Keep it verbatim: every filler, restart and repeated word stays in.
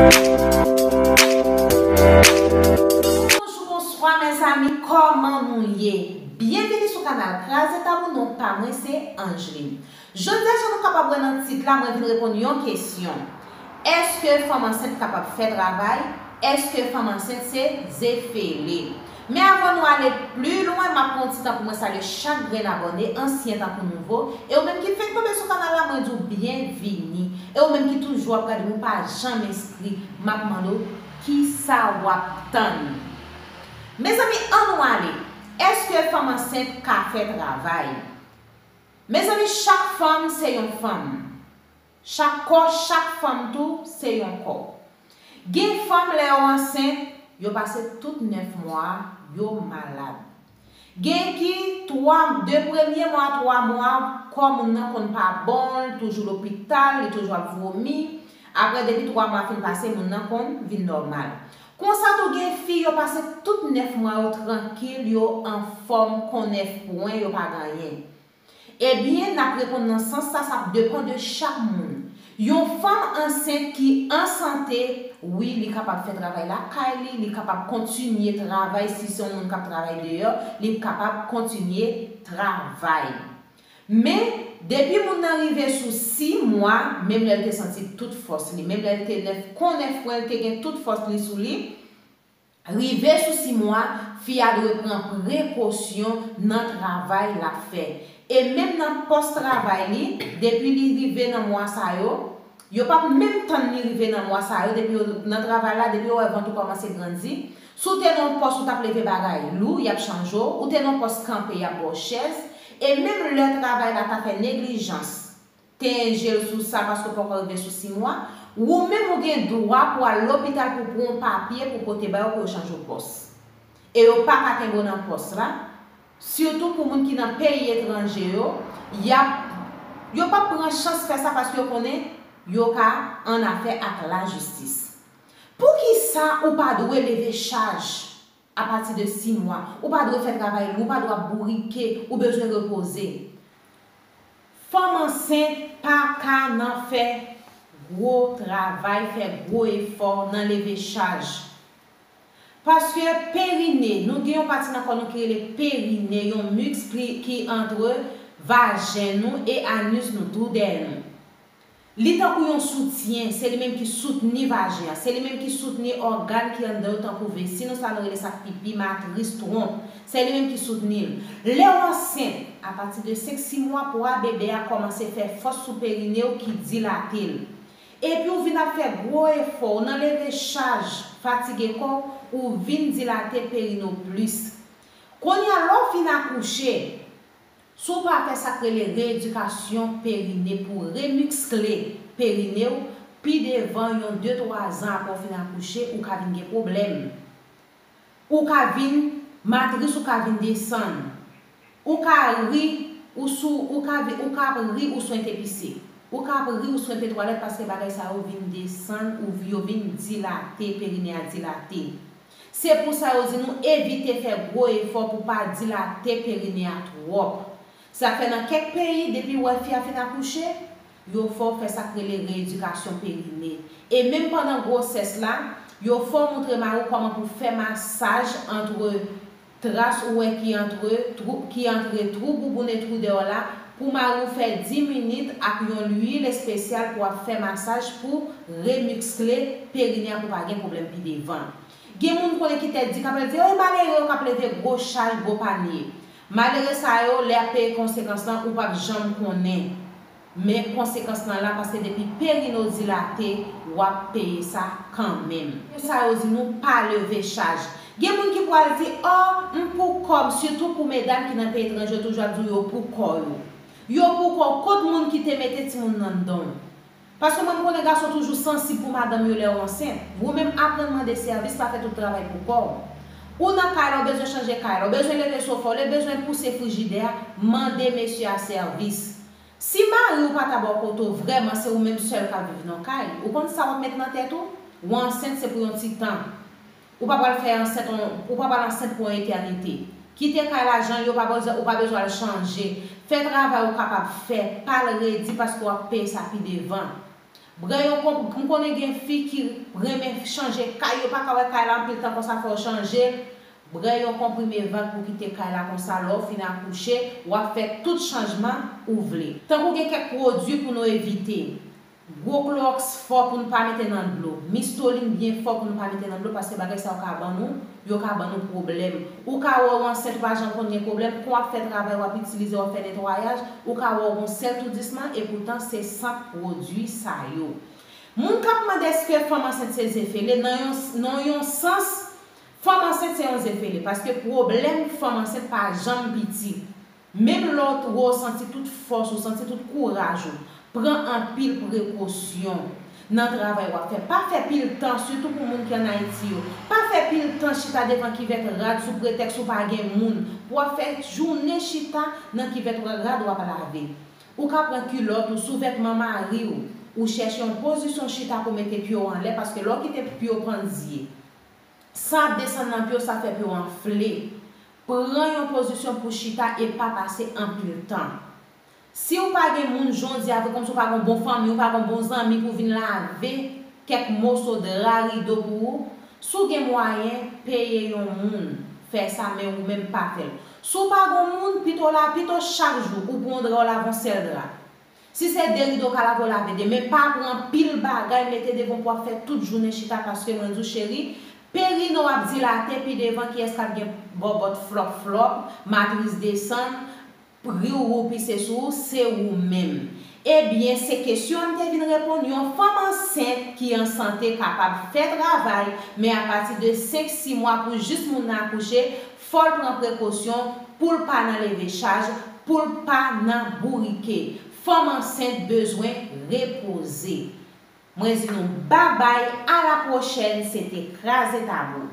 Bonjou, bonswa, mezanmi, kòman nou ye? Byenvini sou kanal Kraze Tabou, non pa mwen se Angeline. Jodi a, jan nou kapab wè nan tit la, mwen vin reponn yon kesyon. Èske fanm ansent kapab fè travay? Èske fanm ansent se zefele? Men avan nou ale pli lwen, m ap pran yon ti tan pou mwen salye chak grenn abòne, ansyen tankou nouvo. E ou menm ki fenk tonbe sou kanal la, mwen di w byenvini. E ou menm ki toujou ap gade m, ou pa janm enskri, m ap mande w kisa w ap tann. Mezanmi, ann nou ale. Èske fanm ansent ka fè travay? Mezanmi, chak fanm se yon fanm. Chak kò, chak fanm tou, se yon kò. Gen fanm, lè yo ansent, yo pase tout nèf mwa, yo malad. Gen ki twa, de premye mwa, twa mwa, kò moun nan konn pa bon, li toujou lopital, li toujou ap vomi. Apre, depi twa mwa fin pase, moun nan konn vin nòmal. Konsa tou, gen fi, yo pase tout nèf mwa yo trankil, yo anfòm, kon nèf pwen, yo pa gen anyen. Ebyen, n ap reponn nan sans sa, sa ap depann de chak moun. Yon fanm ansent ki an sante, wi, li kapab fè travay lakay li, li kapab kontinye travay, si se yon moun k ap travay deyò, li kapab kontinye travay. Men, depi moun nan rive sou sis mwa, menm lè l te santi tout fòs li, menm lè l te nèf, kon nèf pwen, l te gen tout fòs li sou li, rive sou sis mwa, fi a dwe pran prekosyon nan travay l ap fè. E menm nan pòs travay li, depi li rive nan mwa sa yo, yo p ap menm tann li rive nan mwa sa yo, depi yo nan travay la, depi yo wè vant ou kòmanse grandi. Si w te nan yon pòs ou t ap leve bagay lou, y ap chanje w, ou te nan yon pòs kanpe, y ap ba w chèz. E menm lè travay la ta fè neglijans, te enje l sou sa paske w poko rive sou sis mwa, ou menm ou gen dwa pou al lopital pou pran yon papye pou pote ba yo pou yo chanje w pòs. E yo pa ka kenbe w nan pòs la, sitou pou moun ki nan peyi etranje yo, y ap, yo p ap pran chans fè sa paske yo konnen yo ka an afè ak lajistis. Poukisa ou pa dwe leve chaj? Apati de sis mwa, ou pa dwe fè travay lou, ou pa dwe ap bourike, ou bezwen repoze. Fanm ansent pa ka nan fè gwo travay, fè gwo efò nan leve chaj. Paske perine, nou gen yon pati nan kò nou ki rele perine, yon miks ki, ki antre vajen nou e anis nou, twou dèyè nou. Li tankou yon soutyen, se li menm ki soutni vajen an, se li menm ki soutni ògàn ki anndan yo tankou vesi nou, sa nou rele sa pipi, matris, twonp, se li menm ki soutni l. Lè w ansent, apati de senk, sis mwa, pwa bebe a kòmanse fè fòs sou perine w ki dilate l. Epi w vin ap fè gwo efò, w nan leve chaj, fatige kò w, ou vin dilate perine w plis. Kounye a, lè w fin akouche, si w pa fè sa k rele reyedikasyon perine pou remiskle perine w, pi devan, yon de twa zan apre w fin akouche, ou ka vin gen pwoblèm. Ou ka vin, matris ou ka vin desann. Ou ka ri, ou sou, ou ka vi-, ou ka ap ri, ou swen te pise. Ou ka ap ri, ou swen te twalèt paske bagay sa yo vin desann, ou vi-, yo vin dilate, perine a dilate. Se pou sa yo di nou evite fè gwo efò pou pa dilate perine a twòp. Sa fè nan kèk peyi, depi w wè fi a fin akouche, yo fè w fè sa k rele reyedikasyon perine. E menm pandan gwosès la, yo fè w montre mari w kòman pou fè masaj antre tras ou wè ki antre twou, ki antre twou bouboun e twou dèyè w la, pou mari w fè dis minit ak yon lwil espesyal pou w ap fè masaj pou remiskle perine a pou pa gen pwoblèm pi devan. Gen moun konnen ki tèt di k ap di, o, e malere yo k ap leve gwo chaj, gwo panye. Malere sa yo, lè y ap peye konsekans lan, ou p ap janm konnen. Men konsekans lan la, paske depi perine w dilate, w ap peye sa kanmenm. Se sa yo di nou pa leve chaj. Gen moun ki pral di, o, m pou kò m, sitou pou medam ki nan peyi etranje, yo toujou ap di w yo pou kò yo. Yo pou kò w, kot moun ki te mete timoun nan anndan w? Paske mwen, m konnen gason toujou sansib pou madanm yo lè yo ansent. Ou menm, aprann mande sèvis, pa fè tout travay pou kò w. Ou nan kay la, ou bezwen chanje kay la, ou bezwen leve sofa, ou bezwen pouse frijidè a, mande mesye a sèvis. Si mari w pa ta ba w kote w vrèman, se ou menm sèl k ap viv nan kay, ou konn sa w ap met nan tèt ou? Ou ansent, se pou yon ti tan. Ou pa pral fè ansent, ou pa pral ansent pou yon etènite. Kite kay la jan l ye, ou pa bezwen, ou pa bezwen al chanje. Fè travay ou kapab fè, pa l redi paske w ap peye sa pi devan. Bwè yon konp-, m konnen gen fi ki renmen chanje kay, yo pa ka wè kay la anpil tan konsa, fò w chanje l. Bwè yon konprime vant pou kite kay la konsa, lè w fin akouche, w ap fè tout chanjman ou vle. Tankou gen kèk pwodui pou nou evite. Gwo klowòks fò pou n pa mete nan dlo. Mistolin byen fò pou n pa mete nan dlo, paske bagay sa yo ka ban nou, yo ka ban nou pwoblèm. Ou ka wè w ansent, ou pa janm konn gen pwoblèm, kon w ap fè travay, w ap itilize, w ap fè netwayaj, ou ka wè w gon sèl toudisman, epoutan se sant pwodui sa yo. Moun k ap mande èske fanm ansent se zefele, nan yon, nan yon sans, fanm ansent se yon zefele, paske pwoblèm fanm ansent pa janm piti. Menm lè w santi tout fòs ou, santi tout kouraj ou, pran anpil prekosyon nan travay w ap fè. Pa fè pil tan, sitou pou moun ki ann Ayiti yo, pa fè pil tan chita devan kivèt rad sou pretèks ou pa gen moun, pou w ap fè jounen chita nan kivèt rad w ap lave. Ou ka pran kilòt ou, souvètman mari w, ou chèche yon pozisyon chita pou mete pye w anlè, paske lè w kite pye w pandye, san ap desann nan pye w, sa fè pye w anfle. Pran yon pozisyon pou chita e pa pase anpil tan. Si w pa gen moun, jan w di a, vre kòmsi w pa gen yon bon fanmi, w pa gen yon bon zanmi pou vin lave kèk moso dra, rido pou ou, si w gen mwayen, peye yon moun fè sa, men ou menm pa fè l. Si w pa gen moun, pito la, pito chak jou ou pran yon dra, w lave yon sèl dra. Si se de rido w ka lave, w lave de, men pa pran pil bagay mete devan w pou w ap fè tout jounen chita, paske mwen di w, cheri, perine w ap dilate, pi devan kiyès k ap gen bòbòt flòp flòp, matris desann, ri w pise sou ou, se ou menm. Ebyen, se kesyon an m te vin reponn. Yon fanm ansent ki an sante kapab fè travay, men apati de senk, sis mwa pou jis moun nan akouche, fò l pran prekosyon pou l pa nan leve chaj, pou l pa nan bourike. Fanm ansent bezwen repoze. Mwen di nou babay, a la pwochèn, se te Kraze Tabou.